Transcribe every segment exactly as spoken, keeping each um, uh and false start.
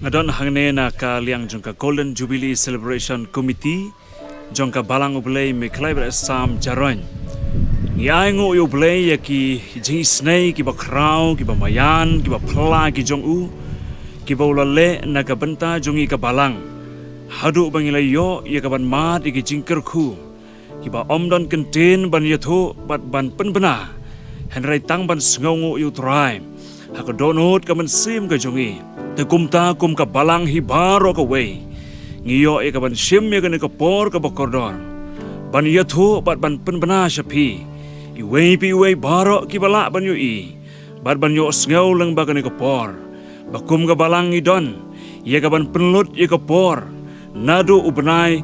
Nga don hangne na ka liang jong ka Golden Jubilee Celebration Committee jong ka Balang U Blei Mekhlaiñ bad Assam Jaroin. Ngi ai nguh ïa U Blei ïa ki jingisynei kiba khraw, kiba maïan, kiba phylla ki jong u, kiba u la leh na ka bynta jong ngi ka Balang, haduh ba ngi la ïoh ïa ka ban mad ïa ki jingkyrkhu kiba ym don kyntien ban ïathuh bad ban pynbna, hynrei tang ban sngewnguh ïa U Trai ha ka dohnud ka mynsiem ka jong ngi. Te kumta, kum ka Balang hi baroh kawei, ngi ïoh ïa ka ban shim ïa kane ka por kaba kordor ban ïathuh bad ban pynbna sha phi, iwei pa iwei baroh kiba lah ban ïohi bad ban ïohsngew lyngba kane ka por, ba kum ka Balang ngi don ïa ka ban pynlut ïa ka por naduh u bnai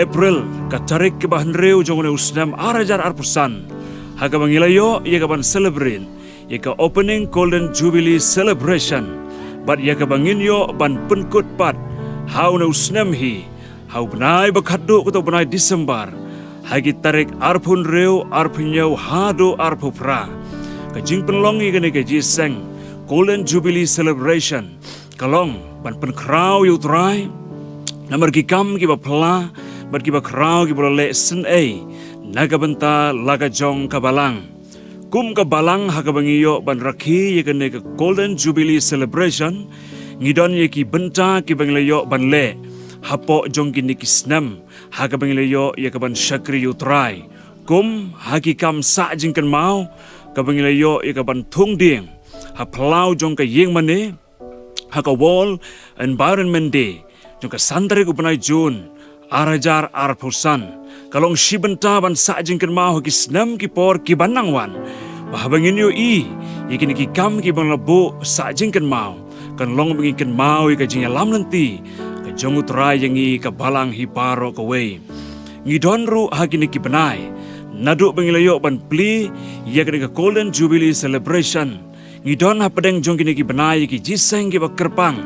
April, ka tarik kaba hynriew jong une u snem ar hajar arphew san, ha kaba ngi la ïoh ïa ka ban celebrate ïa ka Opening Golden Jubilee Celebration, bad ïa kaba ngin ïoh ban pynkut pat ha une u snem hi ha u bnai ba khatduh, kato u bnai December, ha ki tarik arphew hynriew, arphew hynñiew haduh arphew phra, ka jingpynlong ïa kane ka jingïaseng Golden Jubilee Celebration ka long ban pynkhraw ïa U Trai namar ki kam kiba phylla bad kiba khraw kiba la leh synei na ka bynta la ka jong ka Balang. Kum ka Balang, ha kaba ngi ïoh ban rakhe ïa kane ka Golden Jubilee Celebration, ngi don ïa ki bynta kiba ngi la ïoh ban leh hapoh jong kine ki snem, ha kaba ngi la ïoh ïa ka ban shakri ïa U Trai, kum ha ki kam sah jingkynmaw kaba ngi la ïoh ïa ka ban thung dieng ha phyllaw jong ka ïing mane, ha ka World Environment Day jong ka san tarik u bnai June ar hajar arphew san. Ka long shi bynta ban sah jingkynmaw ha ki snem ki por kiban nang wan, ba haba ngin ïohi ïa kine ki kam kiban la buh sah jingkynmaw, kan long ba ngin kynmaw ïa ka jingïalam lynti ka jong U Trai ïa ngi ka Balang hi baroh kawei. Ngi don ruh ha kine ki bnai naduh ba ngi la ïoh ban plie ïa kane ka Golden Jubilee Celebration, ngi don hapdeng jong kine ki bnai ïa ki jingïaseng kiba kyrpang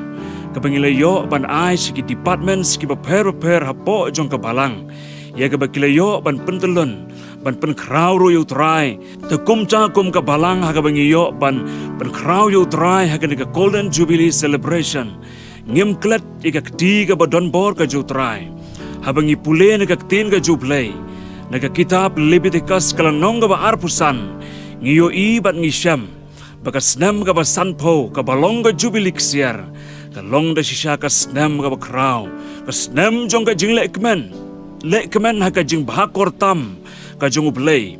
kaba ngi la ïoh ban ai sha ki departments kiba pher bapher hapoh jong ka Balang, ïa kaba ki la ïoh ban pyntyllun, ban pynkhraw ruh ïa U Trai. Te kumta, kum ka Balang, ha kaba ngi ïoh ban pynkhraw ïa U Trai ha kane ka Golden Jubilee Celebration, ngim klet ïa ka kti kaba donbor ka jong U Trai. Haba ngi pule na ka ktien ka jong U Blei, na ka kitab Lebitikos ka lynnong kaba arphew san, ngi ïohi bad ngi shem ba ka snem kaba sanphew, kaba long ka Jubili Ksiar, ka long da shisha ka snem kaba khraw, ka snem jong ka jingleh kmen, leh kmen ha ka jingbha kor tam ka jong U Blei,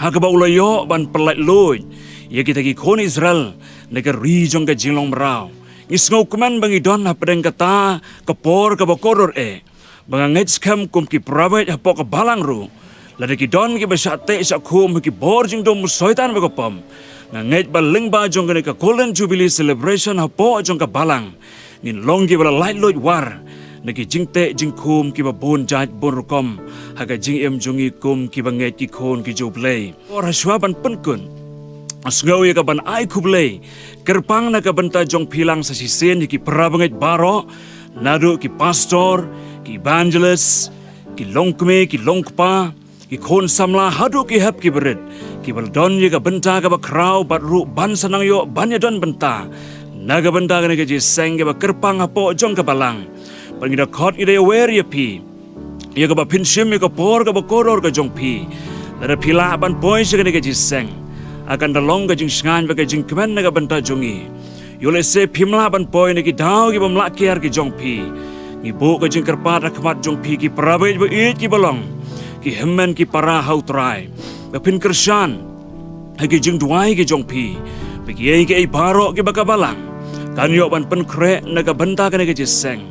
ha kaba u la ïoh ban pyllait luid ïa kita ki khun Israel na ka ri jong ka jinglong mraw. Ngi sngewkmen ba ngi don hapdeng kata ka por kaba kordor eh, ba nga ngeit skhem kum ki para bangeit hapoh ka Balang ruh, lada ki don kiba shah teh shah khum ha ki bor jingdum u Soitan bad ka pop, nga ngeit ba lyngba jong kane ka Golden Jubilee Celebration hapoh jong ka Balang, ngin long kiba la laitluid war na ki jingteh jingkhum kiba bun jait bun rukom ha ka jingim jong ngi kum kiba ngeit, ki khun ki jong U Blei. Por hashwa ban pynkut, sngew ïa ka ban ai khublei kyrpang na ka bynta jong phi lang sa shisien ïa ki para bangeit baroh, naduh ki pastor, ki evangelist, ki longkmie, ki longkpa, ki khun samla haduh ki hep ki barit, kiba la don ïa ka bynta kaba khraw bad ruh ban sa nang ïoh ban ïadon bynta na ka bynta kane ka jingïaseng kaba kyrpang hapoh jong ka Balang. Bad ngi da khot, ngi da ïawer ïa phi ïa kaba phin shim ïa ka por kaba kordor ka jong phi. Lada phi lah ban poi sha kane ka jingïaseng, a kan da long ka jingshngaiñ bad ka jingkmen na ka bynta jong ngi. Ïoh lehse phim lah ban poi na ki daw kiba ym lah kiar ki jong phi, ngi buh ka jingkyrpad ha khmat jong phi, ki para bangeit ba ïeit kiba long ki hynmen ki para ha U Trai, ba phin kyrshan ha ki jingduwai ki jong phi, ba kiei kiei baroh kiba ka Balang kan ïoh ban pynkhreh na ka bynta kane ka jingïaseng,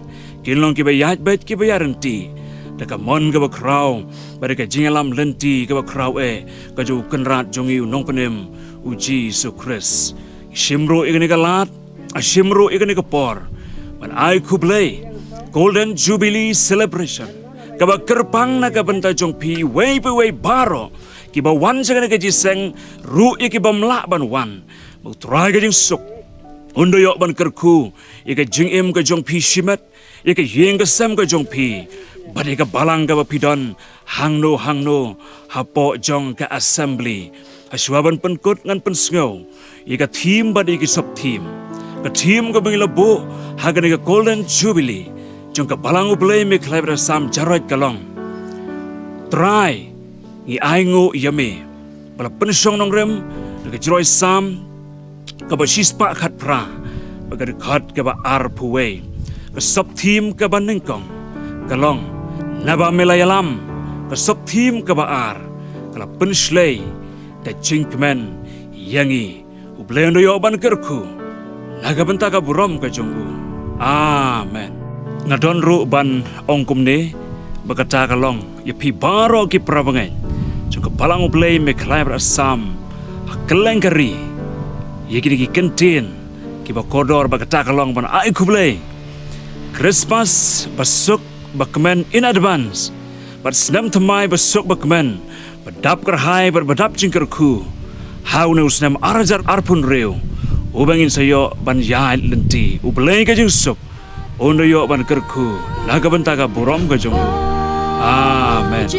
kin long kiba ïaid beit, kiba ïaid ryntih da ka mon kaba khraw bad da ka jingïalam lynti kaba khraw eh ka jong U Kynrad jong ngi U Nongpynim U Jisu Khrist. Shim ruh ïa kane ka lad, shim ruh ïa kane ka por ban ai khublei Golden Jubilee Celebration kaba kyrpang na ka bynta jong phi, iwei pa iwei baroh kiba wan sha kane ka jingïaseng, ruh ïa kiba ym lah ban wan. Ba U Trai ka jingsuk un da ïoh ban kyrkhu ïa ka jingim ka jong phi shimet, ïa ka ïing ka sem ka jong phi, bad ïa ka Balang kaba phi don hangno hangno hapoh jong ka assembly. Hashwa ban pynkut, ngan pynsngew ïa ka theme bad ïa ki sub theme. Ka theme kaba ngi la buh ha kane ka Golden Jubilee jong ka Balang U Blei Me Khlaiñ Bad Assam Jaroit ka long: Trai, ngi ainguh ïa me. Ba la pynshong nongrim da ka Jaroit Salm kaba shispah khatphra bad ka dkhot kaba arphew wei. Ka sub theme kaba nyngkong ka long: Naba me la ïalam. Ka sub theme kaba ar ka la pynshlei: Ka jingkmen ïa ngi. U Blei un da ïoh ban kyrkhu na ka bynta ka burom ka jong u. Amen. Nga don ruh ban ong kumne ba kata ka long ïa phi baroh ki para bangeit jong ka Balang U Blei Me Khlaiñ Bad Assam ha kylleng ka ri, ïa kine ki kyntien kiba kordor, ba kata ka long ban ai khublei Khristmas ba suk ba kmen in advance, bad snem thymmai ba suk ba kmen, ba dap kyrhai bad ba dap jingkyrkhu ha une u snem ar hajar arphew hynriew, uba ngin sa ïoh ban ïaid lynti. U Blei ka jingsuk un da ïoh ban kyrkhu na ka bynta ka burom ka jong u. Amen.